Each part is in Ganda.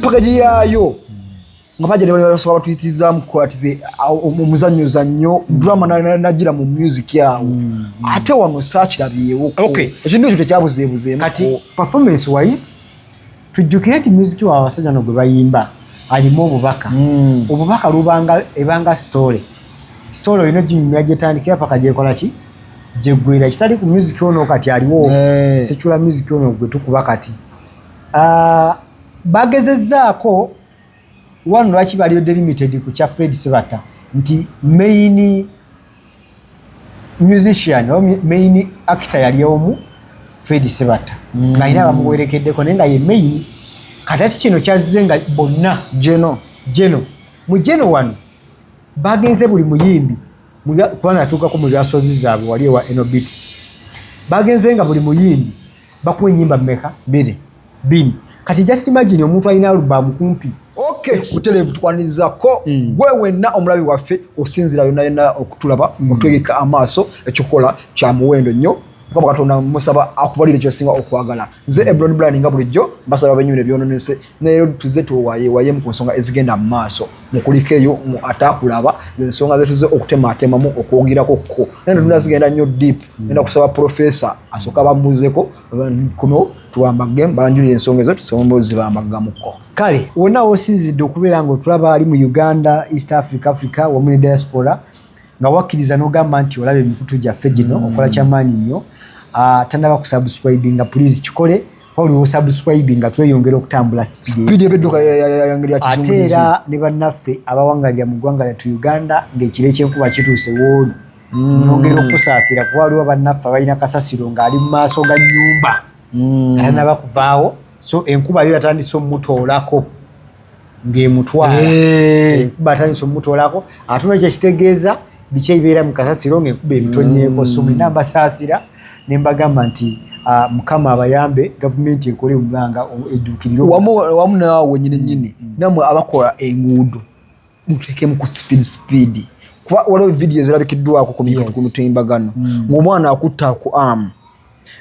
Package yaayo nga baja nebasobola batuyitirizamu kwatize omuzannyozannyo drama nagira mu music yawo, ate wano saakirabyewo. Ekintu ekyo tekyabuzeebuzeemu. Kati performance wise, tujjukire nti music wa abasajja no gwe bayimba alimu obubaka. Obubaka lubanga ebanga story, story olina ginyumya gyetandikira paka gyekola ki, gyeggwera, kitali ku music ono kati aliwo. Secular music ono gwe tukuba kati. Ah, bagezezzaako wano. Lwaki bali delimited ku kya Fred Sebata nti main musician oba main actor yali omu, Fred Sebata, ng'alina abamuwerekeddeko, naye nga ye main. Kati ate kino kyazze nga bonna geno. Geno mu geno wano bagenze buli muyimbi kuba natuukako mu lyasozi zaabwe wali ewa Enobits, bagenze nga buli muyimbi bakuwa ennyimba mmeka? Biri. Bbiri. Kati just imagine omuntu alina alubamu kumpi. Okay, butereevu tukwanirizaako gwe wenna omulabi waffe osinzira yonna yonna okutulaba, otwegeka amaaso. Ekyokukola kya muwendo nnyo. Mukama Katonda musaba akubalire kyosinga okwagala. Nze Ebron Brian, nga bulijjo mbasaba benyumira ebyononese. Leero tuze tuwayewayemu ku nsonga ezigenda mu maaso mukuliko eyo mu ataakulaba ensonga zetuze okutematemamu okwogerako kko, naye tuna zigenda nnyo deep. Ngenda kusaba profesa asooka bamubuzeeko, komewo tuwambage, banjulire ensonga ezo tusobole zibambagamuko. Kale wonna wosinzidde okubeera nga otulaba, ali mu Uganda, East Africa, Africa wamu ne diaspora, nga wakkiriza n'ogamba nti olaba emikutu gyaffe gino, okola kyamaanyi nnyo. Ah, tanaba kusubscribinga, please kikole. Wali osubscribinga, tweyongera okutambula speed. Speed ebedduka yangeri ya Ate kizungulizi. era ne bannaffe abawangalira mu ggwanga lyattu Uganda, ng'ekiro ekyenkuba kituuse wooli, nyongera okusaasira kuba waliwo bannaffe abalina kasasiro ng'ali mu maaso ga nnyumba nga tanaba kuvaawo, so enkuba yo yatandise omutoolako ng'emutwala. Enkuba atandise omutoolako, ate ekyo kitegeeza biki ebibeera mu kasasiro ng'enkuba ebitonyeeko. So mwena mbasaasira ne mbagamba nti, ah, Mukama abayambe, gavumenti ekole omulanga edduukirire. Wamu naawe nyini nyini, nammwe abakola enguudo muteekemu ku speed speed, kuba waliwo vidiyo ezirabikiddwako ku ku mitimbagano ng'omwana akutta ku amu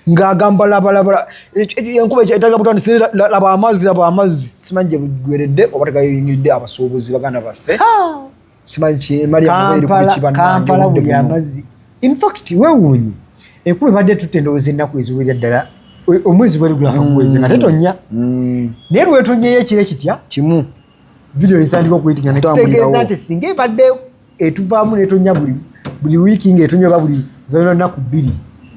ng'agamba labalabala enkuba etaga butandise, laba amazzi, laba amazzi. Simanyi gye buggweredde oba tegayingiridde abasuubuzi baganda baffe, simanyi emali eri ku Kampala biki bannange, Kampala obudde buli buno. Amazzi, infact weewuunye, enkuba ebadde tutte endowooza ennaku eziwerera ddala omwezi gwali gwakaguweze nga tetonya, naye lwetonyeyo ekiro kitya Kimu. Video esandika okuyitinga. Okutambulirawo. Nekitegeeza nti singa ebadde etuvaamu netonya buli wiiki, ngaetonya oba buli lunaku 2,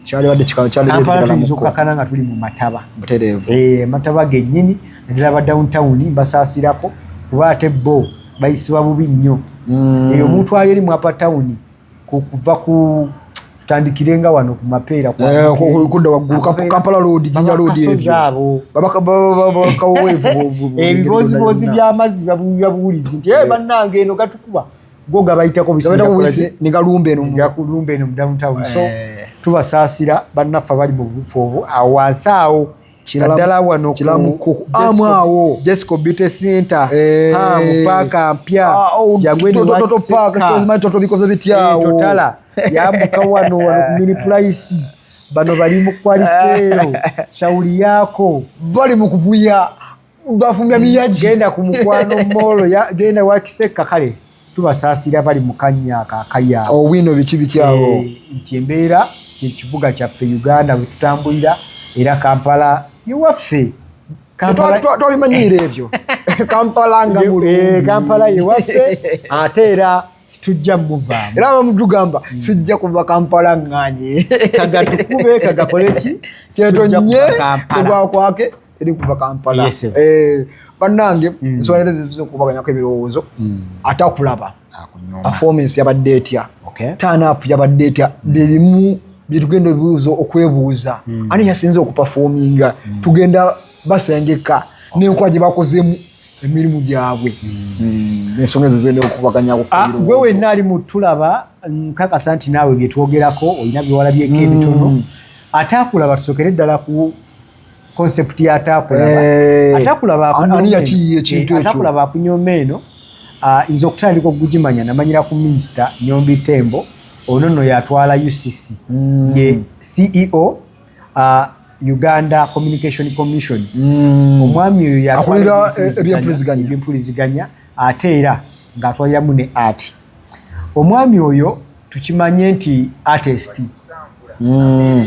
Kyalibadde kikalo kyalibadde Kampala tuyinza kikalamuko. okukakana nga tuli mu mataba. Butereevu. Eh, amataba gennyini, naddala ba downtown mbasaasirako kuba ate bo bayisibwa bubi nnyo. Eyo omuntu ali eri mu upper town kuva ku tutandikirenga wano ku Mapeera Eh, kudda waggulu, Kampala Road, Jinja Road ebyo. Abo Kaweevu. Ebibozibozi by'amazzi babuwulira buwulizi nti, "Eh, bannange, eno gatukuba," go gabayitako. Negalumba eno. Gakulumba eno mu downtown. So Eh. tubasaasira bannaffe abali mu bufu obwo awo wansi awo, naddala wano ku Kiramuku amu awo. Jesco Beauty Center, Eh. ha, mu paaka mpya. Ah, oh, Jangweni Toto Wakiseka. Park, simanyi Toto bikoze bitya Eh, awo. Totala yambuka wano wano ku Mini Price, bano bali mu kwaliseeyo shauli yako. Bali mu kuvuya, bafumya miyaji. Genda ku Mukwano Mall, genda Wakiseka. Kale tubasaasira bali mu kannya ako akali awo. Owino biki biki awo. Eh, nti embeera kyekibuga kyaffe Uganda bwe tutambulira, era Kampala yewaffe. Kampala Twabimanyiire ebyo. Kampala nga mulungi. Kampala yewaffe, ate era situjja muvaamu. Era bamutugamba sijja kuva Kampala nganye. Kagatukube kagakole ki, situjja kyetonye kuva Kampala. Tegwakwake teri kuva Kampala. Yes, sir. Bannange, ensonga leero ziza okubaganyako ebirowoozo. Ate akulaba Akunyoma. Performance yabadde etya? Okay. Turn up yabadde etya? Byebimu byetugenda ebibuuzo okwebuuza. Ani yasinze okuperforminga? Tugenda basengeka n'enkola gye bakozeemu emirimu gyabwe. Ensonga ezo zigenda okubaganyako Ah, ebirowoozo. gwe wenna ali mutulaba, nkakasa nti naawe byetwogerako olina byewalabyeko ebitono. Ate akulaba, tusookere ddala ku concept ya ataakulaba. Ataakulaba Ani akunyoma yakiyiye eno. ekintu ekyo? Ataakulaba akunyoma eno, nze okutandika okugimanya namanyira ku Minisita Nyombi Tembo. Ono nno yatwala UCC, ye CEO, Uganda Communication Commission. Omwami oyo yatwala Akulira ebyempuliziganya, ebyempuliziganya. Ebyempuliziganya, ate era ng'atwaliramu ne art. Omwami oyo tukimanye nti artist,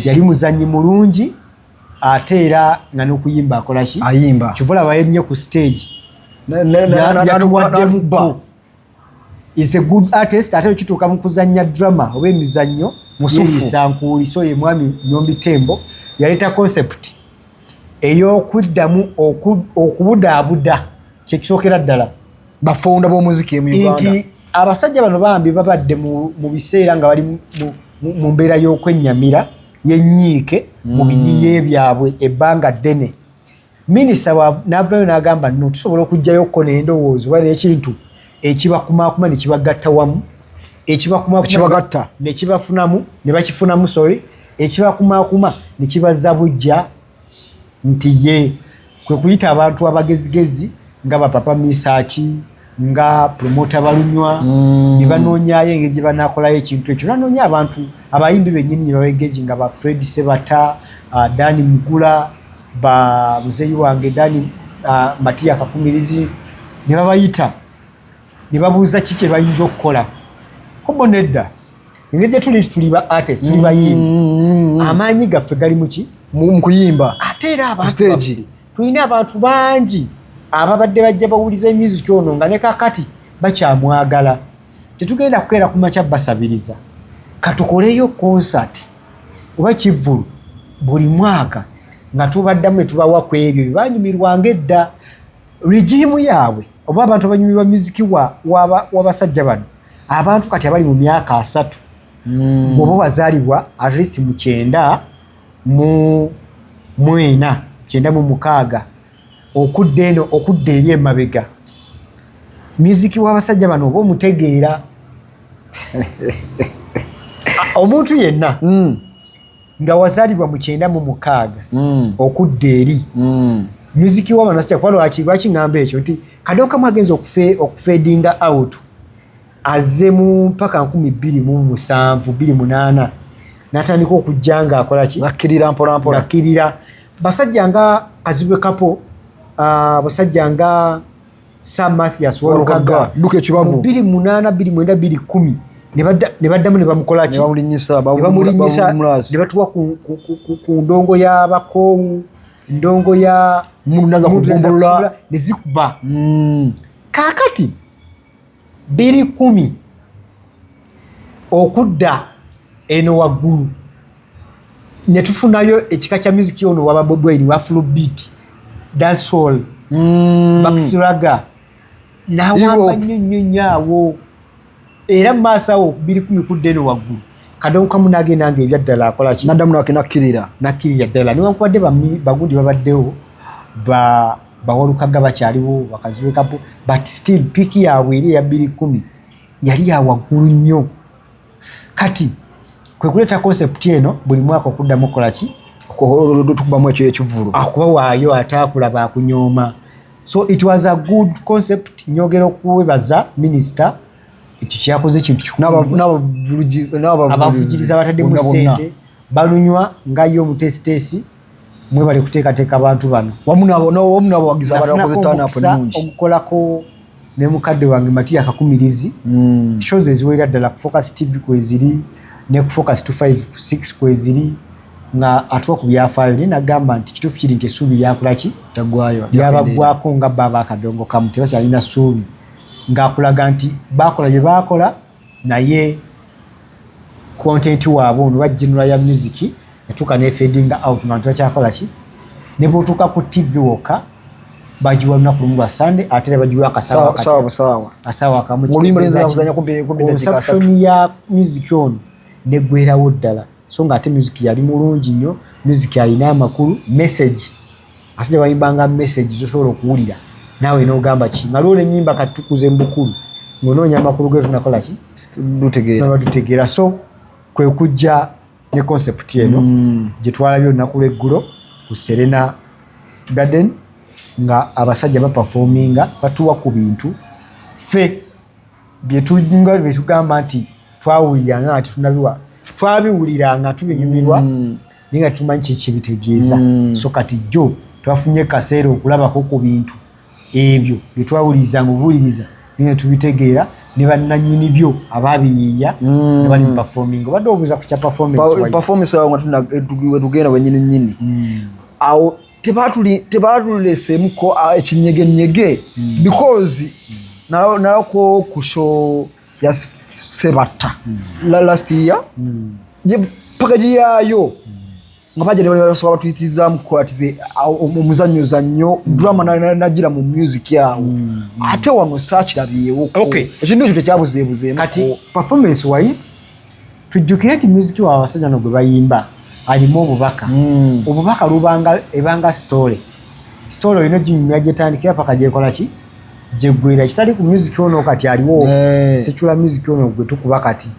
yali muzanyi mulungi, ate era nga n'okuyimba akola ki? Ayimba. Kyova olaba yennye ku stage yatuwaddemuko. Is a good artist, ate okituuka mu kuzannya drama oba emizannyo Musufu. yeeyisa nkuuli. So ye mwami Nyombi Tembo yaleeta concept ey'okuddamu okubudaabuda kyekisookera ddala bafounder b'omuziki mu Uganda. Nti abasajja bano bambi babadde mu biseera nga bali mu mbeera y'okwennyamira yenyiike mu biyiye byabwe ebbanga ddene. Minisita n'avayo n'agamba, no tusobola okuggyayo n'endowooza oba n'ekintu ekibakumaakuma ne kibagatta wamu, ekibakumaakuma Ekibagatta. ne kibafunamu, ne bakifunamu, sorry, ekibakumaakuma ne kibazza bujja. Nti ye kwe kuyita abantu abagezigezi nga bapapa Misaki, nga promota Balunywa, ne banoonyayo engeri gye banakolayo ekintu ekyo. Banoonya abantu abayimbi bennyini ne babaengage nga ba Fred Sebata, Dani Mugula, ba muzeeyi wange Dani, Matiya Kakumirizi, ne babayita ne babuuza ki kye bayinza okukola. Kobo nedda, engeri gye tuli nti tuli ba artist, tuli bayimbi, amaanyi gaffe gali muki? Mu kuyimba. Ate era abantu Stage. baffe tulina abantu bangi ababadde bajja bawuliza music ono nga ne kakati bakyamwagala. Tetugenda kukeera ku makya basabiriza. Katukoleyo concert oba kivvulu buli mwaka nga tubaddamu ne tubawa ku ebyo bye banyumirwanga edda, regime yaabwe, oba abantu abanyumirwa music w'abasajja bano, abantu kati abali mu myaka 30, bw'oba wazaalibwa at least mu 94, 96 okudda eno, okudda eri emabega, music w'abasajja bano oba omutegeera. Omuntu yenna nga wazaalibwa mu 96 okudda eri, music w'abano basajja, kuba lwaki ŋŋamba ekyo nti Kadongo Kamu agenza okufadinga out azze mu mpaka 2007, 2008, n'atandika okujja nga akola ki? Ngakkirira mpola mpola. Ngakkirira. Basajja nga Kazibwe Kapo, basajja nga Sir Mathias Walukaga, Luka ekibabu. Mu 2008, 2009, 2010 ne baddamu ne bamukola ki? Ne bamulinnyisa. Ne bamulinnyisa. Bamulasi. Ne batuwa ku ndongo y'abakoowu, ndongo ya Mundu naza Mundu naza kugombolola. kugombolola, ne zikuba. Kaakati 2010 okudda eno waggulu ne tufunayo ekika kya music ono waba Bobi Wine wa afrobeat, dancehall, Baxi Ragga nawamba Hip-hop. nnyo nnyo nnyo awo. Era mu maaso awo 2010 kudda eno waggulu, Kadongo Kamu n'agenda nga ebyaddala akola ki? Naddamu nakkirira. Nakkirira ddala, newankubadde bagundi babaddewo, bawalukaga bakyaliwo, Bakazibwe Kapo, but still peak yaabwe eri eya 2010 yali ya waggulu nnyo. Kati kwe kuleeta concept eno buli mwaka okuddamu okukola ki? Tukubamu ekyo ekivvulu. Akubawaayo ate akulaba akunyooma. So it was a good concept. Nyongera okwebaza minisita, ekyo kyakoze ekintu kikulu. Abavujiriza bataddemu bonna bonna. ssente, balunywa nga ye omutesiteesi, mwebale kuteekateeka abantu bano. Wamu n'abawagizi abalala bakoze Nafunako turn up omukisa ennungi. ogukolako ne mukadde wange Matiya Kakumirizi. Shows eziwerera ddala ku Focus TV kweziri, ne ku Focus 256 kweziri. Nga atuwa ku byafaayo, naye nagamba nti kituufu kiri nti essuubi lyakolaki? Kyaggwayo. Lyabaggwako nga baba akadongo kamu, tebakyalina ssuubi, ng'akulaga nti bakola bye bakola, naye content waabwe ono ba genre ya music yatuuka nefadinga out, nga tebakyakola ki. Ne bwotuuka ku TV wokka, bagiwa lunaku lumu lwa Sunday, ate era bagiwa akasawa. Sawa busawa. Akasawa kamu. Oluyimba luyinza kuzannya kumpi dakiika 30. Consumption ya music ono neggwerawo ddala. So nga ate music yali mulungi nnyo, music alina amakulu, message. Asajja bayimbanga message zosobola okuwulira naawe n'ogamba ki, nga lwo nenyimba. Kati tukuze mu bukulu ng'onoonya amakulu ge, tunakola ki? Dutegeera. Naba tutegeera. So kwe kujja ne concept eno gye twalabye olunaku lw'eggulo ku Serena Garden, nga abasajja baperforminga, batuwa ku bintu ffe byetuga byetugamba nti twawuliranga nga tetunabiwa, twabiwuliranga tubinyumirwa, naye nga tumanyi kiki bitegeeza. So kati jjo twafunye kaseera okulabako ku bintu ebyo byetwawulirizanga obuwuliriza, naye nga tubitegeera, ne bannannyini byo ababiyiiya nga bali mu performing. Obadde obuuza ku kya performance wise. Performance awo nga tugenda wenyini nyini awo, tebatuleseemuko ekinyegenyege, because nalako ku show ya Sebatta last year, package yaayo nga bajja ne basobola batuyitirizaamu atize omuzannyozannyo drama nagira mu music awo, ate wano saakirabyewo. Ekintu ekyo tekyabuzeebuzeemu. Kati performance wise, tujjukire nti music waabwe abasajja no gwe bayimba alimu obubaka. Obubaka lubanga ebanga story, story olina oginyumya gyetandikira paka gyekola ki, gyeggwera, kitali ku music ono kati aliwo. Secular music ono gwe tukuba kati.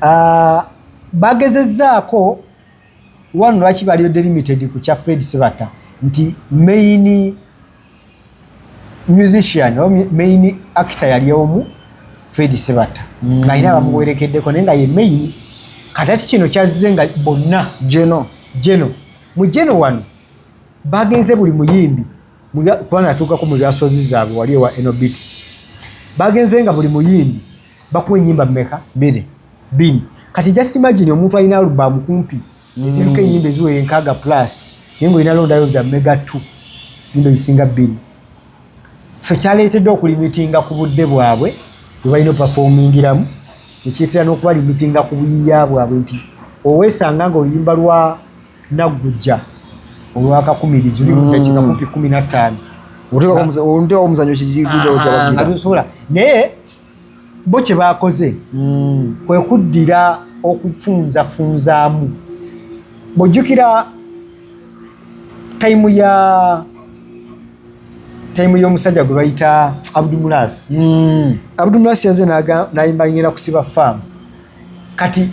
Ah, bagezezzaako wano. Lwaki bali limited ku kya Fred Sebata? Nti main musician oba main actor yali omu, Fred Sebata, ng'alina abamuwerekeddeko, naye nga ye main. Kati ate kino kyazze nga bonna geno. Geno mu geno wano bagenze buli muyimbi kuba natuukako mu byasozi zaabwe wali ewa Enobits, bagenze nga buli muyimbi bakuwa enyimba mmeka? Bbiri. Bbiri. Kati just imagine omuntu alina alubamu kumpi eziriko enyimba eziwera 60 plus, naye ngaolina londayo bya mega 2, nyimba ezisinga bbiri. So kyaleetedde okulimitinga ku budde bwabwe bwe balina opafoomingiramu, nekireetera n'okubalimitinga ku buyiiya bwabwe, nti oweesanga nga oluyimba lwa Naggujja olwakakumirizi luli mu ddakiika kumpi 15. Oteekako omuzannyo kigujja. Ah, nga tosobola. Naye bo kye bakoze kwe kuddira okufunzafunzaamu. Bw'ojjukira time ya time y'omusajja gwe bayita Abdumulasi, Abdumulasi yaze n'ayimba "Ngenda Kusiba Faamu". Kati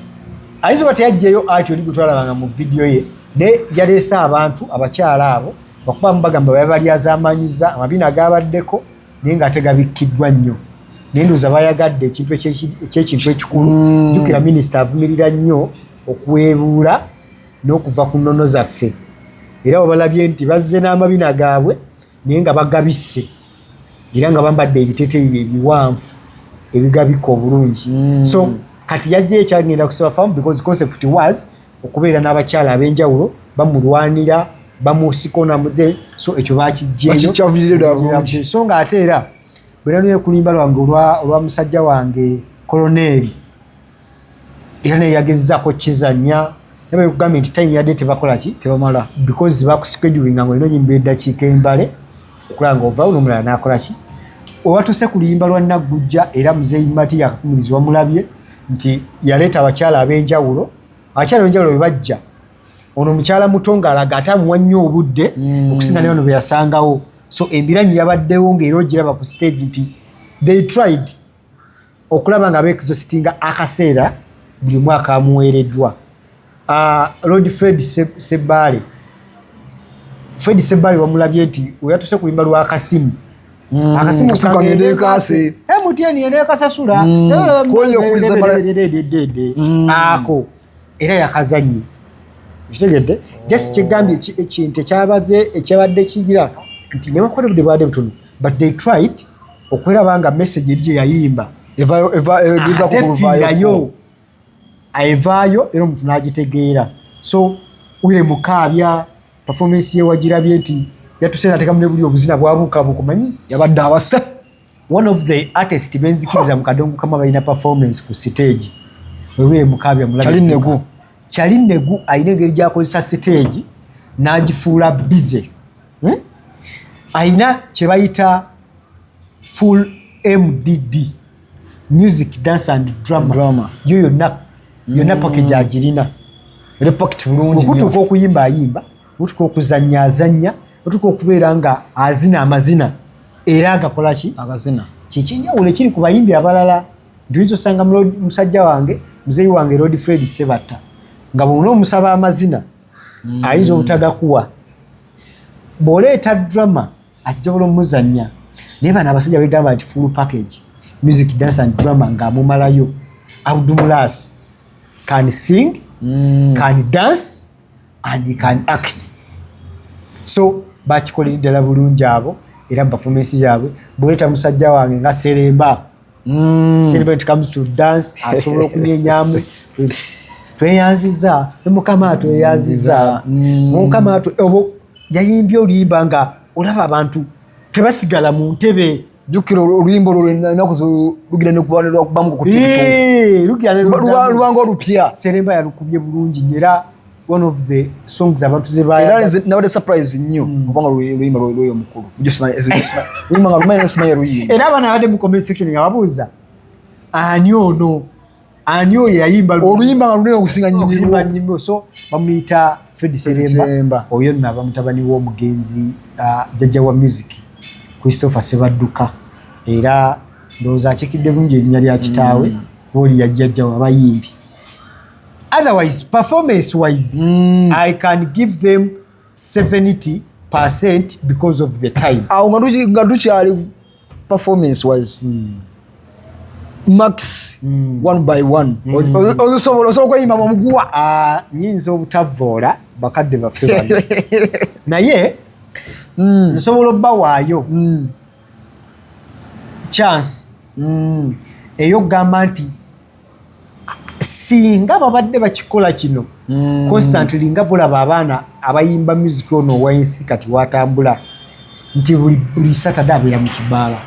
ayinza oba teyajjayo ati oli gwe twalabanga mu vidiyo ye, naye yaleese abantu abakyala abo bakubamu bagamba babalyazamanyiza amabina gabaddeko, naye ng'ate gabikkiddwa nnyo. Naye ndowooza bayagadde ekintu ekyekintu ekikulu. Jjukira minisita avumirira nnyo okuweebuula n'okuva ku nnono zaffe, era wabalabye nti bazze n'amabina gaabwe, naye nga bagabisse, era nga bambadde ebiteeteeyi bye ebiwanvu ebigabika obulungi. So kati yajja ekyagenda kusaba famu, because concept was okubeera n'abakyala ab'enjawulo bamulwanira, bamusikonamuze. So ekyo bakijjeeyo. Bakikyavuliridde ddala bulungi. So nga ate era bwe nalina kulimba lwange olwa musajja wange koloneeri, era naye yagezaako kizanya, naye kugambye nti time yadde tebakola ki? Tebamala. Because bakuschedulinga nga olina oyimba eddakiika embale okulaba nga ovaawo n'omulala n'akola ki. Owatuuse ku luyimba lwa Naggujja, era muzeeyi Mati yakakumirizi, wamulabye nti yaleeta abakyala ab'enjawulo. Abakyala ab'enjawulo bwe bajja, ono omukyala muto ng'alaga ate amuwa nnyo obudde okusinga ne bano be yasangawo. So embiranyi yabaddewo ng'era ogiraba ku stage nti they tried okulaba nga beexhaustinga akaseera buli mwaka amuweereddwa. Lord Fred Sebbaale, Fred Sebbaale wamulabye nti weyatuse ku luyimba lwa Kasimu, akasimu. Akasimu kangende ekaase. MTN yeneekasasula. Kwonyo okuwuliza Ako era yakazannye, kitegedde. Just kyegambye ekintu ekyabaze ekyabadde kigira nti newankubadde budde bwadde butono, but they tried okweraba nga message eri gye yayimba evayo, egezaako ate kuvaayo. Fiirayo, evaayo era omuntu n'agitegeera. So Willy Mukaabya, performance ye wagirabye nti yatuse natekamu ne buli obuzina bwabuukabuuka, manyi. Yabadde abase. One of the artist benzikiriza mu Kadongo Kamu balina performance ku stage, Willy Mukaabya mulabe. Kyali Negu. Kyali Negu alina engeri gyakozesa stage n'agifuula busy, Ayina kye bayita full MDD, music, dance and drama. Drama. Yo yonna yonna package agirina. Era packed bulungi nnyo. Okutuuka okuyimba ayimba, okutuuka okuzannya azannya, otuuka okubeera nga azina amazina era agakola ki? Agazina. Kikyenjawulo ekiri ku bayimbi abalala nti oyinza osanga musajja wange, muzeeyi wange Lord Fred Sebatta, nga bwona omusaba amazina ayinza obutagakuwa, bw'oleeta drama ajjabula omuzannya. Naye bano abasajja begamba nti full package, music, dance and drama, ng'amumalayo. Abdumulas can sing, can dance and he can act, so bakikolera ddala bulungi abo. Era mu performance yaabwe, bw'oleeta musajja wange nga Seremba, Seremba when it comes to dance asobola okunyenyamu, "Tweyanziza Mukama, tweyanziza Mukama," obo yayimbye oluyimba nga olaba abantu tebasigala mu ntebe. Jjukira oluyimba olwo ennaku lugira nekubamu ku TikTok. Lugira ne luddamu. Lubanga olupya. Seremba yalukubye bulungi nnyo, era one of the songs abantu ze Era bayagala. Nze nabadde surprise nnyo kubanga oluyimba lwoyo omukulu oluyimba nga lumanyi, simanyi luyimba. Era abaana abadde mu comment section nga babuuza, "Ani ono? Ani oyo yayimba Oluyimba nga lunene okusinga okusimba nnyinirwo?" Nnyinirwo. So bamuyita Fred Seremba. Seremba. Oyo nno aba mutabani w'omugenzi, jjajja wa music Christopher Sebadduka, era ndowooza akikidde bulungi erinnya lya kitaawe oli yajjajja wabayimbi. Otherwise, performance wise, I can give them 70% because of the time. Awo nga tukyali performance wise, max one by one, osobola okweyimba omuguwa? Ah, nyinza obutavoola bakadde baffe bano, naye nsobola obbawaayo chance ey'okugamba nti singa babadde bakikola kino constantly, nga bulaba abaana abayimba music ono owensi kati watambula nti buli Saturday abeera mu kibaala,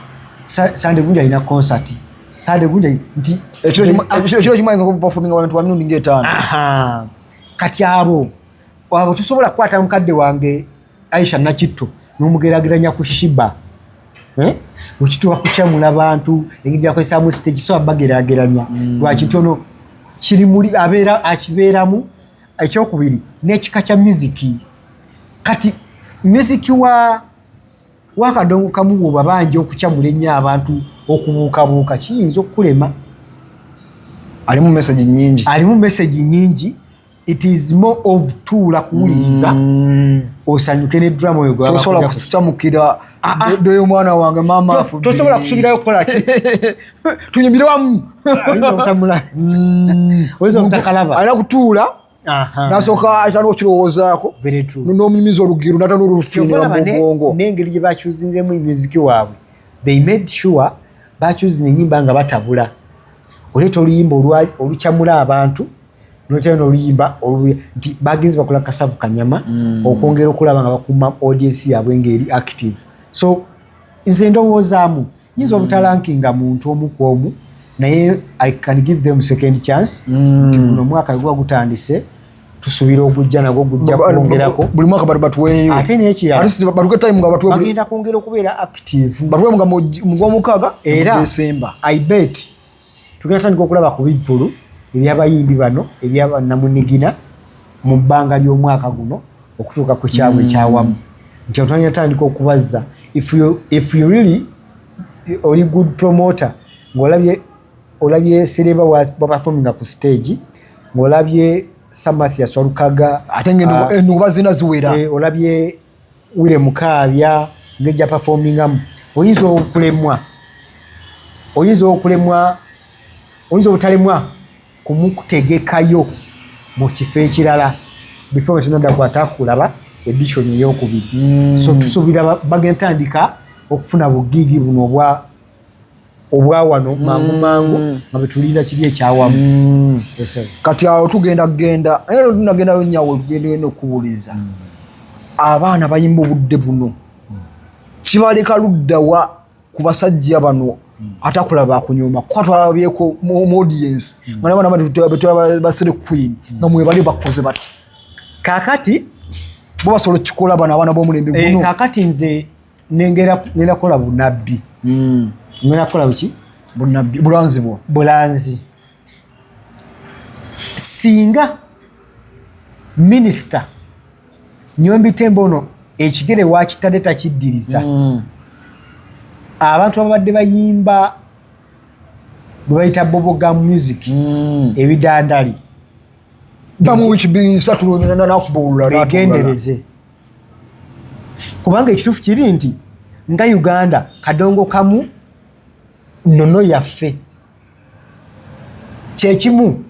Sunday gundi alina concert, Sunday gundi nti Ekiro kimayinza okuperforminga abantu ba mirundi ngaetaano. Aha. Kati abo tusobola kukwata mukadde wange Aisha Nakitto n'omugerageranya ku Sheebah, eh? Okituuka kukyamula bantu, engeri gyakozesamu stage, sobola bagerageranya. Lwaki? Nti ono kiri muli, abeera akibeeramu. Ekyokubiri, n'ekika kya music. Kati music wa wakadongo kamu bwoba banja okukyamula ennyo abantu okubuukabuuka, kiyinza okukulema. Alimu message nyingi. Alimu message nyingi. It is more of tuula kuwuliriza, osanyuke ne drama oyo gwe Tosobola baba. kukyamukira Ah, ah. doyo omwana wange maama afudde. Tosobola kusubirayo kukola ki? Tunyumire wamu. Oyinza obutamula, oyinza obutakalaba. Alina kutuula nasooka atandika okirowoozaako Very true. n'omunyumiza olugero natandika olufiinira Kyova mu bwongo. n'engeri gye bakyuzinzemu music waabwe, they made sure bakyuzinza enyimba nga batabula. Oleeta oluyimba olukyamula abantu, notayo n'oluyimba nti bagenzi bakola kasavu kanyama okwongera okulaba nga bakuuma audience yaabwe ng'eri active. So nze ndowoozaamu nyinza obutalankinga muntu omu ku omu, naye I can give them second chance nti guno omwaka guba gutandise, tusuubira ogujja nagwo gujja kwongerako. Buli mwaka batu batuweeyo. Ate n'ekirala, At least batuke time nga batuwe bagenda kwongera okubeera active. Batuwe nga mu gwomukaaga, Era Desemba. I bet tugenda tandika okulaba ku bivvulu ebyabayimbi bano ebyabanamunigina mu bbanga ly'omwaka guno okutuuka ku kyabwe ekyawamu, nti otwanya tandika okubazza. If you really oli good promoter, ng'olabye olabye Sereba baperforminga ku stage, ng'olabye Samathias Walukaga, Ate nga ennuba zina ziwera. Olabye Willy Mukaabya ngejja performingamu, oyinza okulemwa, oyinza obutalemwa kumukutegekayo mu kifo ekirala before nga tunadda kulaba edition eyokubiri. So tusuubira bagenda tandika okufuna bugigi buno obwa Obwawano mangu mangu nga bwetulinda kiri ekyawamu. Yes, sir. Kati awo tugenda kugenda, era tunagendayo nyawe, tugenda eno okubuuliza abaana bayimba obudde buno, kibaleka luddawa ku basajja bano atakola bakunyuma? Kuba twalabyeko mu audience nga nabaana betulaba ba slay queen nga mwebali bakoze bati. Kakati bo basobola okukikola bano abaana b'omulembe guno? Kakati nze ngenda kukola bunabbi. Ngenda kukola buki? Bunabbi, bulanzi bwo. Bulanzi. Singa Minisita Nyombi Tembo ono ekigere wakitadde takiddiriza, abantu ababadde bayimba bwe bayita bubblegum music, ebidandali, bamu wiiki 3 nakuba olulala. Begendereze, kubanga ekituufu kiri nti nga Uganda kadongo kamu nnono yaffe kyekimu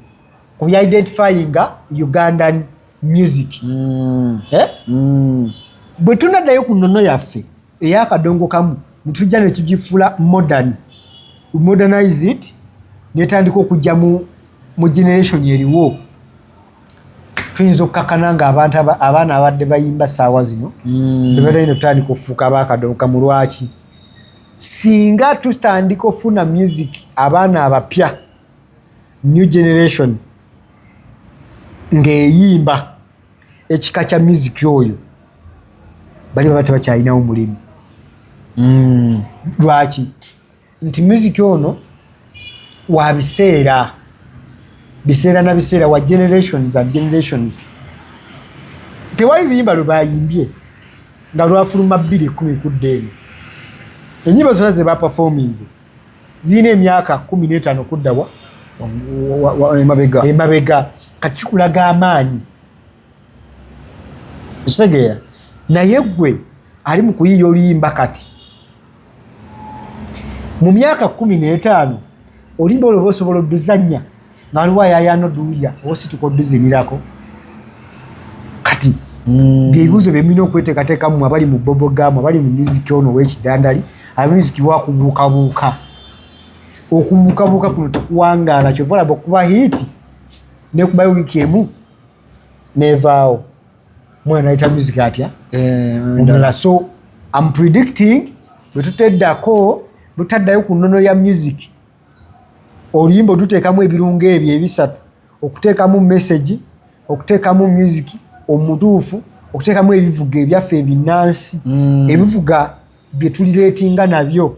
ku bya identifyinga Ugandan music. Eh? Bwe tunaddayo ku nnono yaffe ey'akadongo kamu, netujja netugifuula modern, we modernize it, netandika okujja mu generation eriwo, tuyinza okukakana nga abantu abaana abadde bayimba saawa zino tebalina otandika okufuuka abakadongo kamu. Lwaki? Singa tutandika ofuna music, abaana abapya, new generation ng'eyimba ekika kya music oyo, bali baba tebakyalinawo mulimu. Lwaki? Nti music ono wa biseera biseera na biseera, wa generations and generations. Tewali luyimba lwe bayimbye nga lwafuluma 210 kudda eno. Enyimba zonna ze baperforminze zirina emyaka 15 kuddawa. Emabega. Emabega. Kati kikulaga amaanyi, okitegeera? Naye gwe ali mu kuyiiya oluyimba kati mu myaka 15, oluyimba olwo oba osobola odduzannya nga waliwo ayayaana oduwulira oba osituka odduzinirako? Kati byebibuuzo byemulina okweteekateeka mmwe abali mu bubblegum, abali mu music ono ow'ekidandali, aba music wakubuukabuuka. Okubuukabuuka kuno tekuwangaala. Kyova olaba okuba hit nekubayo wiiki emu nevaawo, mwana ayita music atya omulala. So am predicting, bwe tuteddako, bwe tutaddayo ku nnono ya music, oluyimba otuteekamu ebirungo ebyo ebisatu: okuteekamu message, okuteekamu music omutuufu, okuteekamu ebivuga ebyaffe ebinansi, ebivuga bye tulireetinga nabyo.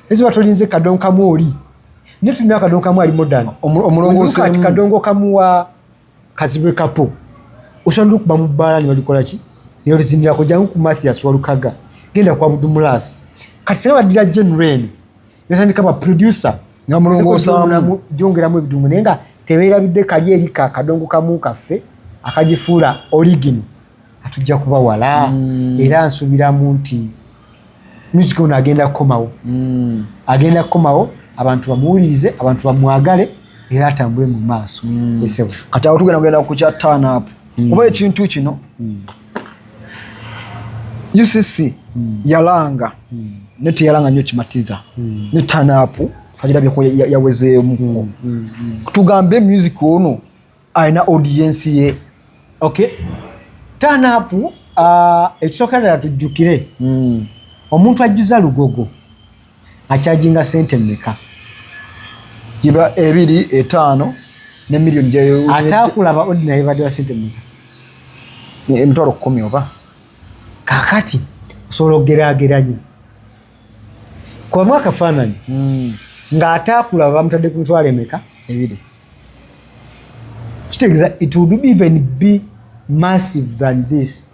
Eziba tolinze kadongo kamu oli, naye tulina akadongo kamu ali modern. Omulongoose. Kati kadongo kamuwa Kazibwe Kapo osobola okuba mu bbaala ne balikola ki, neyolizinirako. Jangu ku Mathias Walukaga, genda kwa Budumulasi. Kati singa baddira genre eno netandika ba producer nga mulongoosaamu, gyongeramu ebidungu, naye nga tebeerabidde kali eri ka kadongo kamu kaffe akagifuula original, atujja kuba wala. Era nsuubiramu nti music ono agenda kukomawo, agenda kukomawo, abantu bamuwulirize, abantu bamwagale, era atambule mu maaso esewo. Kati awo tugenda kugenda ku kya turn up, kuba ekintu kino UCC yalanga ne teyalanga nnyo kimatiza, ne turn up twagirabyeko yawezeemuko. Tugambe music ono alina audience ye? Okay, turn up, ekisooka ddala tujjukire, omuntu ajjuza Lugogo akyajinga sente mmeka? Giba ebiri etaano ne miliyoni. Ate akulaba ordinary badde wa sente mmeka? 100,000 oba. Kakati osobola okugeraageranya kubamu akafaananyi ng'ate akulaba bamutadde ku mitwalo emeka? Ebiri. Kitegeeza it would even be massive than this.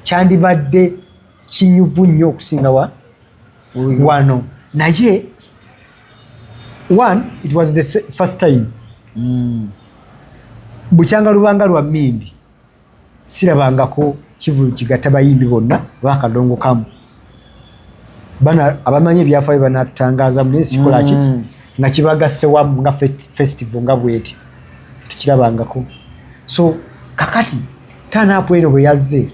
Kyandibadde kinyuvu nnyo okusinga wa wano. Naye one, it was the first time bukyanga lubanga lwa mindi sirabangako kivulu kigatta bayimbi bonna bakadongo kamu. Bana abamanyi ebyafaayo banatutangaazamu, naye sikolaki nga kibagasse wamu nga festival nga bweti tukirabangako. So kakati turn up eno bwe yazze,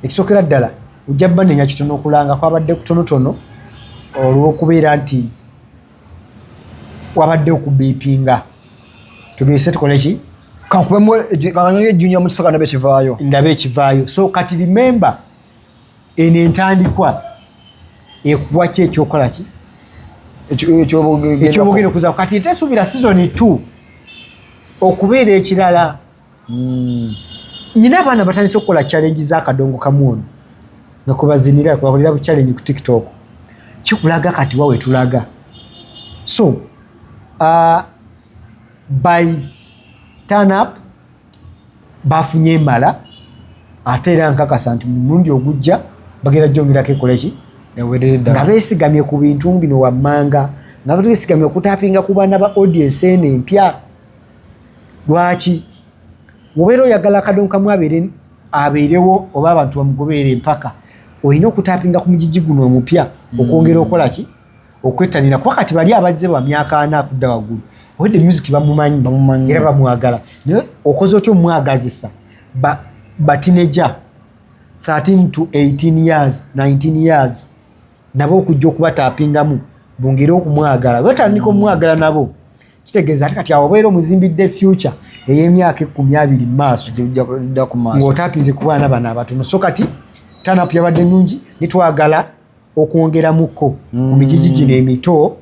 ekisookera ddala ojja banenya kitono, okulanga kwabadde kutonotono olw'okubeera nti Wabadde okubiipinga, tugese tukole ki? Kankubemu ejjunya mu kisaka, ndabe ekivaayo. Ndabe ekivaayo. So kati remember, eno entandikwa ekuwa ki ekyokola ki ekyobugenda okuza. Kati tesuubira season 2 okubeera ekirala. Nyina abaana batandise okukola challenge z'akadongo kamu ono nga kubazinira, kubakolera bu challenge ku TikTok, kikulaga kati wawe tulaga. So by turn up bafunye emala, ate era nkakasa nti mu mulundi ogujja bagenda jjongerako ekole ki nga beesigamye ku bintu bino wammanga, nga beesigamye okutapinga ku baana ba audience eno empya. Lwaki wobeera oyagala akadongo kamu abeerewo oba abantu bamugoberere empaka, olina okutapinga ku mugigi guno omupya okwongera okola ki, okwettanira, kuba kati bali abazze ba myaka 40 kudda waggulu wedde music bamumanyi. Bamumanyi. Era bamwagala. Naye okoze otya omwagazisa ba teenager 13 to 18 years, 19 years, nabo okujja okubatapingamu bongere okumwagala? Batandika omwagala nabo, kitegeeza ate kati awo obeera omuzimbidde future ey'emyaka 20 mu maaso dda ku maaso ng'otapinze ku baana bano abatono. So kati turn up yabadde nnungi, nitwagala okwongeramuko ku migigi gino emito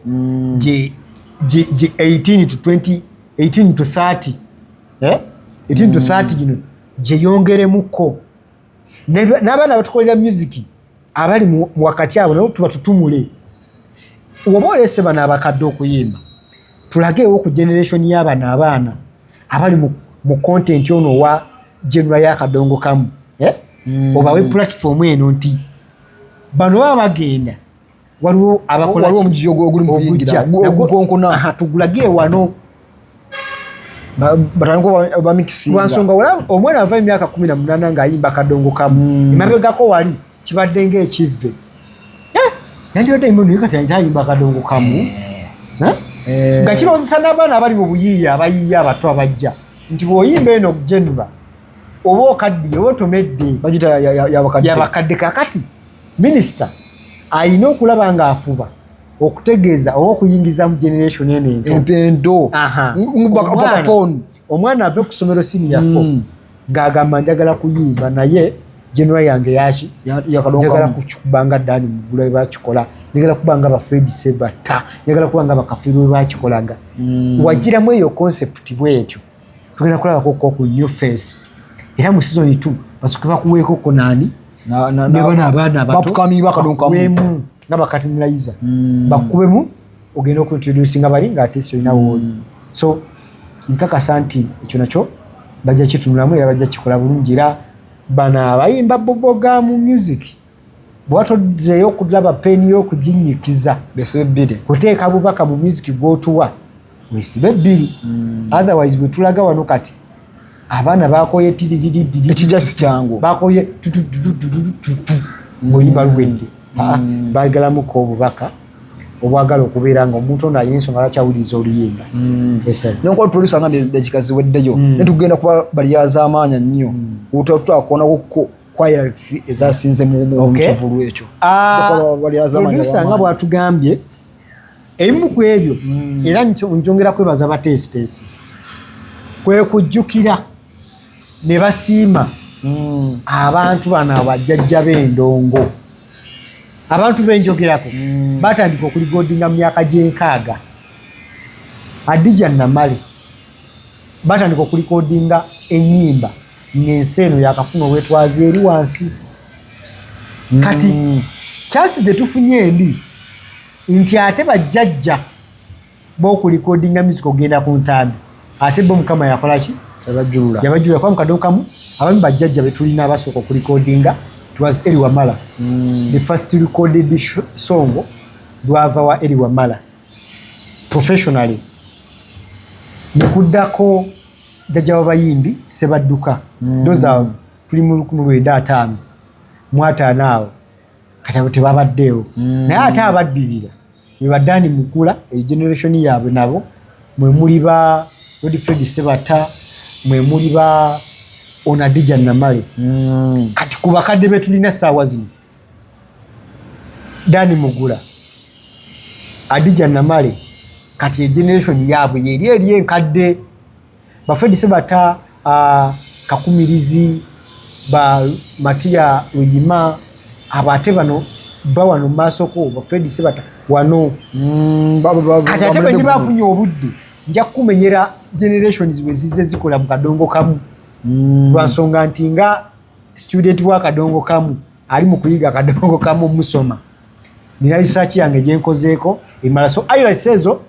gye 18 to 20, 18 to 30, eh? 18 to 30 gino gyeyongeremuko. N'abaana abatukolera music abali mu wakati abo nabo tuba tutumule. Oba olese bano abakadde okuyimba, tulageewo ku generation y'abano abaana abali mu content ono owa genre y'akadongo kamu, eh? Obawe platform eno nti bano baba bagenda, waliwo abakola waliwo ki? Omugigi oguli mu kuyingira. Ogujja. Ogukonkona. Aha, tugulagire wano. Batandika bamikisinga. Lwansonga olaba omwana ava emyaka 18 ng'ayimba kadongo kamu, emabegako wali kibadde ng'ekivve. Eh, yandibadde ayimba, naye kati ayimba kadongo kamu. Eh? Eh. Nga kirowoozesa n'abaana abali mu buyiiya, abayiiya abato abajja, nti bw'oyimba eno genre oba okaddiye oba otomedde. Bagita yabakadde. Yabakadde. Kakati minisita ayina okulaba ng'afuba okutegeeza oba okuyingiza mu generation eno ento. Empendo. Aha. Bakaponi. Omwana ave ku ssomero senior four ng'agamba njagala kuyimba, naye genre yange yaki? Njagala kuba nga Dani Mugula bwe bakikola, njagala kuba nga ba Fred Sebatta, njagala kuba nga bakafiru bwe bakikolanga. Wagiramu eyo concept bwetyo, tugenda kulabako ko ku new face, era mu season 2 basooke bakuweeko ko naani ne bano abaana abato. Ba upcoming bakadongo kamu. Bakuwemu nga bakatinirayiza, bakubemu, ogenda okuintroducinga bali ng'ate si olina wooli. So nkakasa nti ekyo nakyo bajja kitunulamu era bajja kikola bulungi. Era bano abayimba bubblegum music, bwatodzeeyo okulaba peni y'okuginyikiza Besibe bbiri. kuteeka bubaka mu music gw'otuwa, wesibe bbiri. Otherwise bwe tulaga wano kati abaana bakoye tiriririri. Ekijja si kyangu. Bakoye tutututututu ng'oluyimba luwedde. Aa, bagalamuko obubaka obwagala okubeera nga omuntu ono alina ensonga lwaki awuliriza oluyimba. Yes, sir. Nenkola producer ngambye eddakiika ziweddeyo, naye tugenda kuba balyazaamaanya nnyo tutakoonako choirs ezasinze mu kivulu ekyo. Ah, Balyazaamaanya producer nga ab'amaanyi. bw'atugambye ebimu ku ebyo, era nkyongera kwebaza bateesiteesi kwe kujjukira ne basiima abantu bano abajjajja b'endongo. Abantu benjogerako batandika okurecordinga mu myaka gy'enkaaga. Adija Namale batandika okurecordinga ennyimba ng'ensi eno yakafuna obwetwazi eri wansi. Kati kyasi gye tufunye embi nti ate bajjajja b'okurecordinga music ogenda ku ntambi, ate bo Mukama yakola ki? Yabajjulula. Yabajjulula, kuba mukadde kamu abamu bajjajja betulina abasooka okurecordinga, it was Eri Wamala. The first recorded song lwava wa Eri Wamala professionally, nekuddako jjajja w'abayimbi Sebadduka. Those are tuli mu 1955 awo. Kati abo tebabaddeewo, naye ate abaddirira be badani Mukula, e generation yaabwe nabo mwe muli ba Godfred Sebata, mwe muli ba Onadija Namale. Kati ku bakadde be tulina ssaawa zino, Dani Mugula, Adija Namale, Kati generation yaabwe yeri eri enkadde, ba Fred Sebatta, Kakumirizi, ba Matiya Luyima, abo ate bano ba wano mu maasoko, ba Fred Sebatta wano. Kati ate bwe ndiba afunye obudde, nja kukumenyera generations bwe zizze zikola mu kadongo kamu, lwansonga nti nga student wa kadongo kamu ali mu kuyiga kadongo kamu, musoma, nina research yange gyenkozeeko emala. So Hilux ezo,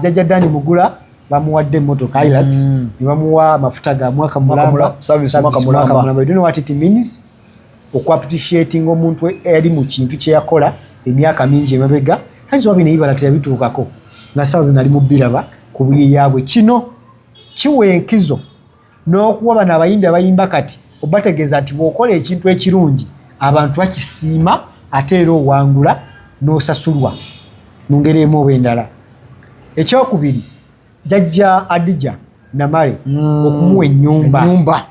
jjajja Dani Mugula bamuwadde emmotoka Hilux, ne bamuwa amafuta ga mwaka mulamba. Service mwaka mulamba. Mulamba. You don't know what it means okuappreciating omuntu eyali mu kintu kyeyakola emyaka mingi emabega. Ayinza oba bino ebibala teyabituukako, nga saawa zino ali mu biraba ku buyiyaabwe. Kino kiwa enkizo n'okuwa bano abayimbi abayimba kati, obategeeza nti bw'okola ekintu ekirungi, abantu bakisiima, ate era owangula n'osasulwa mu ngeri emu oba endala. Ekyokubiri, jjajja Adija Namale okumuwa ennyumba. Ennyumba.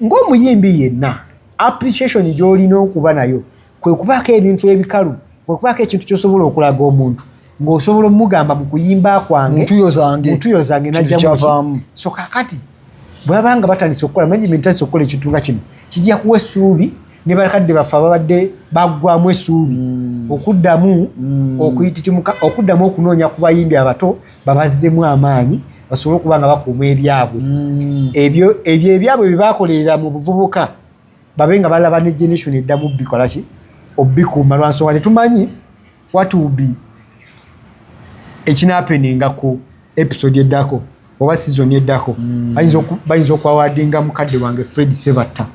Ng'omuyimbi yenna, appreciation gy'olina okuba nayo kwe kubaako ebintu ebikalu, kwe kubaako ekintu ky'osobola okulaga omuntu ng'osobola omugamba, mu kuyimba kwange, Mu ntuyo zange, mu ntuyo zange, kintu najjamu ki? Kyavaamu. So kakati bwabanga batandise okukola, management etandise okukola ekintu nga kino, kijja kuwa essuubi ne bakadde baffe ababadde baggwamu essuubi okuddamu okuyititimuka, okuddamu okunoonya ku bayimbi abato babazzemu amaanyi, basobole okuba nga bakuuma ebyabwe. Ebyo ebyabwe bye bakolerera mu buvubuka, babe nga balaba ne generation eddamu bikola ki, obikuuma, lwansonga tetumanyi what will be ekinahappeninga ku episode eddako oba season eddako. Bayinza okuawardinga mukadde wange Fred Sebatta.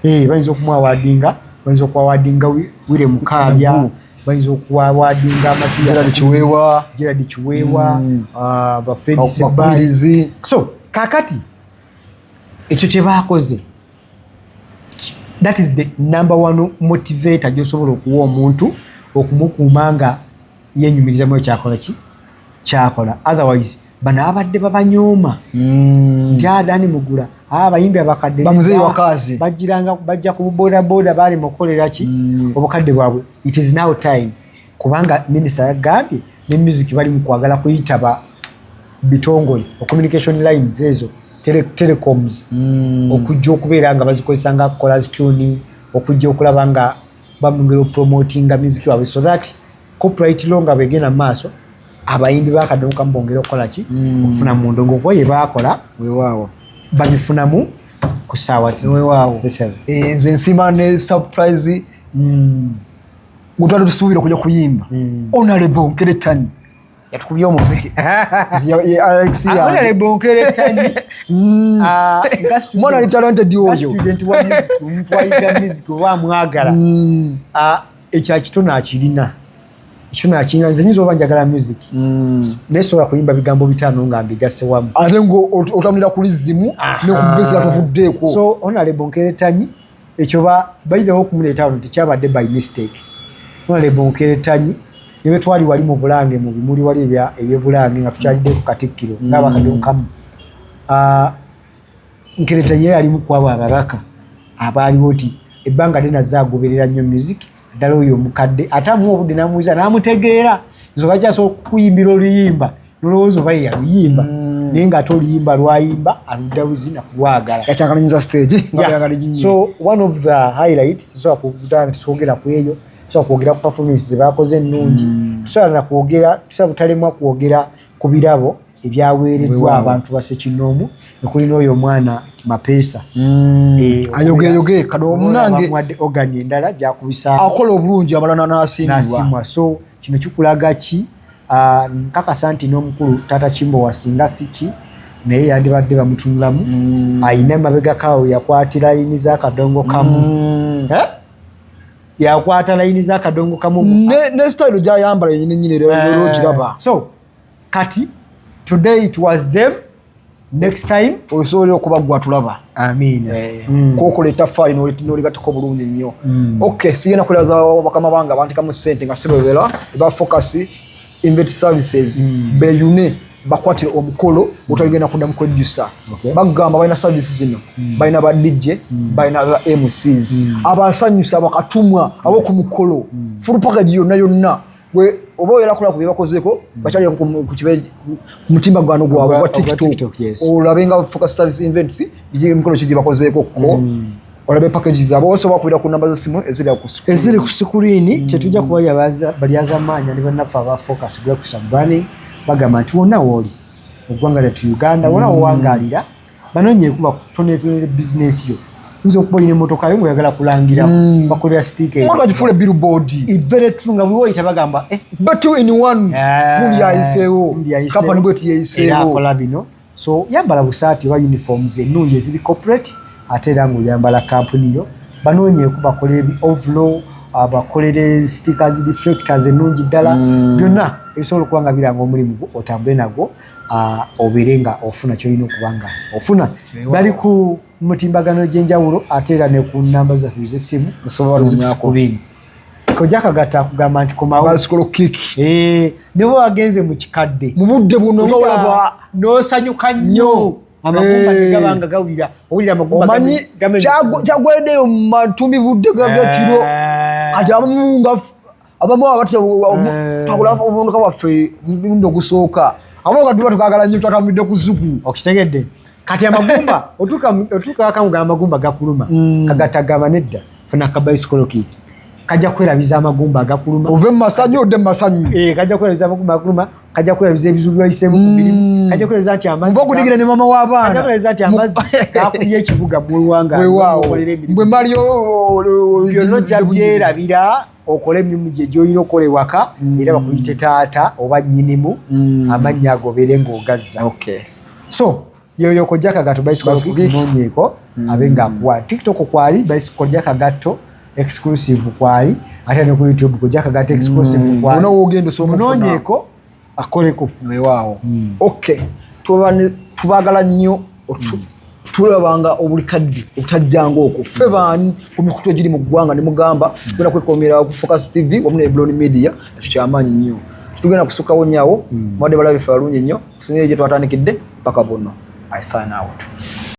Bayinza okumuawardinga, bayinza okuawardinga Wire Mukaabya, bayinza okuawardinga Matiya. Gerald Kiweewa. Gerald Kiweewa, ba Fred Sebatta. Bakumirizi. So kakati ekyo kye baakoze, that is the number one motivator gyosobola okuwa omuntu okumukuuma nga yenyumirizamu ekyakola ki kyakola. Otherwise bano abadde babanyooma nti adani Mugula, abayimbi abakadde Bamuzeeyi nedda, Wakazi. bajjiranga bajja ku bubodaboda, baali mukukolera ki obukadde bwabwe. It is now time, kubanga minisita yagambye ne music bali mu kwagala kuyitaba bitongole, communication lines ezo, telecoms, okujja okubeera nga bazikozesa nga caller tune, okujja okulaba nga bamugera opromotinga music waabwe, so that copyright law nga bwegenda mu maaso, abayimbi bakadongo kamu bongere okukola ki, okufuna mu ndongo, kuba ye bakola Weewaawo. babifunamu ku ssaawa zino. Weewaawo. Yes, sir. Nze nsiima ne surprise gwe twali tusuubira okujja kuyimba, Honorable Nkeretanyi yatukubye omuziki. Nze ye Alex yange. Honorable Nkeretanyi, nga Mwana ali talented nga oyo. student wa music, omuntu ayiga music oba amwagala, ekyo kitono akirina, ekyo nakirina. Nze nyinza oba njagala music, naye sobola kuyimba bigambo 5 nga mbigase wamu. Ate nga otambulira ku rhythm ne ku bass yatuvuddeeko. So Honorable Nkeretanyi, ekyo bayirawo okumuleeta wano tekyabadde by mistake. Honorable Nkeretanyi, ne bwe twali wali mu Bulange, mu bimuli wali ebyebulange, nga tukyalidde ku Katikkiro ng'abakadde kamu, Nkeretanyi yali alimu ku abo ababaka abaaliwo nti ebbanga ddene agoberera nnyo music, ddala oyo omukadde ate amuwa obudde n'amuwuliza n'amutegeera. Nze bakyasobola okukuyimbira oluyimba nolowooza oba ye yaluyimba, naye ng'ate oluyimba lwayimba aludda luzina kulwagala. Yakyankalanyiza stage nga bweyagala nnyo. So one of the highlights, sobola kudaa nti twogera ku eyo, tusobola kwogera ku performance zebakoze ennungi, tusobola nakwogera, tusobola butalemwa kwogera ku birabo ebyaweereddwa abantu basekinoomu, ekulina oyo omwana Mapeesa. Ayogeyoge kado omunange. Bamuwadde organ endala gyakubisa. Akola obulungi, abalala n'asiimibwa. Nasimwa. So kino kikulaga ki? Nkakasa nti n'omukulu taata Kimbowa, singa si ki naye yandibadde bamutunulamu, ayina emabegakaawo yakwatira layini z'akadongo kamu. Eh? Yakwata layini z'akadongo kamu. Ne style gyayambala yenyini nyini era okiraba. So kati today it was them, next time osobola okuba gwe atulaba. Amiina. Kokola ettaffaali n'oligattako bulungi nnyo. Okay, sigenda kulaza bakama bange abantekamu ssente nga sibebera eba Focus Invent Services, beyune bakwatire omukolo otaligenda kuddamu kwejjusa. Bagamba balina service zino, balina ba DJ, balina ba MCs, abasanyusa, bakatumwa ab'oku mukolo, full package yonna yonna. Gwe Oba oyala kola ku byebakozeeko, bakyaleko ku mutimbagano gwabwe Ogwa gwa TikTok, TikTok, yes. Olabe nga Focus Service Events emikolo ki gye bakozeeko ko, olabe package zaabwe. Osobola bakubira ku namba z'essimu eziri ku screen. Eziri ku screen. Tetujja kubalya balyaza maanya ne bannaffe aba Focus Graphics and Branding. Bagamba nti wonna wooli mu ggwanga lyattu Uganda, wonna wowangaalira, banoonyeeku bakutonetonere bizinesi yo. Oyinza okuba olina emmotoka yo ngaoyagala kulangira, bakolera sticker. Emotoka gifuule billboard. Very true, nga buli woyita bagamba, "Eh, but two in one." Ah, Gundi yayiseewo, gundi yayiseewo. Company bweti Era yeyiseewo. akola bino. So yambala busaati oba uniforms ennungi eziri corporate, ate era ng'oyambala kampuni yo. Banoonyeeku bakole overall, bakolere stickers, reflectors ennungi ddala, byonna ebisobola okuba nga biranga omulimu gwo, otambule nagwo, obeere nga ofuna kyolina okuba nga ofuna. Bali ku mutimbagano gy'enjawulo, ate era ne ku namba zaffe ez'essimu Osobola eziri ku onoonyaako. screen. Kojja Kagatta akugamba nti komawo. Bicycle kick. Eh, ne bwe wagenze mu kikadde mu budde buno nga olaba n'osanyuka nnyo, amagumba Eh. tegaba nga gawulira, owulira amagumba Omanyi kyagweddeyo mu matumbi budde gagekiro. Eh. Kati abamu nga abamu abatya Eh. twagula obumotoka bwaffe mulundi ogusooka, abamu nga tuba tukagala nnyo, twatambulidde ku zuku. Okitegedde? Kati amagumba otuuka waka nga amagumba gakuluma. Kagatta gamba nedda, funa ka bicycle kick, kajja kwerabiza amagumba agakuluma. Ove mu masanyu odde mu masanyu. Eh, kajja kwerabiza amagumba agakuluma, kajja kwerabiza ebizibu byayiseemu ku mirimu, kajja kwerabiza nti amazzi Nva okudigira ne mama kajja w'abaana. kwerabiza nti amazzi gakubye ekibuga mwewanga. Weewaawo mbwe maliyo. Byonna ojja byerabira, okole emirimu gye gyolina okukola ewaka, era bakuyite taata oba nnyinimu, amannya agobeere ng'ogazza. So yoyo Kojja Kagatto Bicycle bicycle kick. Noonyeeko abe ng'akuwa. TikTok kwali bicycle Kojja Kagatto exclusive kwali, ate ne ku YouTube Kojja Kagatto exclusive kwali. Wonna w'ogenda osobola okufuna. Munoonyeeko akoleko. Weewaawo, okay. Tubaagala nnyo. Tulabanga obuli kaddi obutajjanga okwo ffe baani ku mikutu egiri mu ggwanga ne mugamba tugenda kwekomera ku Focus TV wamu ne Eblon Media. Ekyo kyamaanyi nnyo, tugenda kusukkawo nnyawo. Mubadde balabe ffe balungi nnyo kusinzira gye twatandikidde paka buno. I sign out.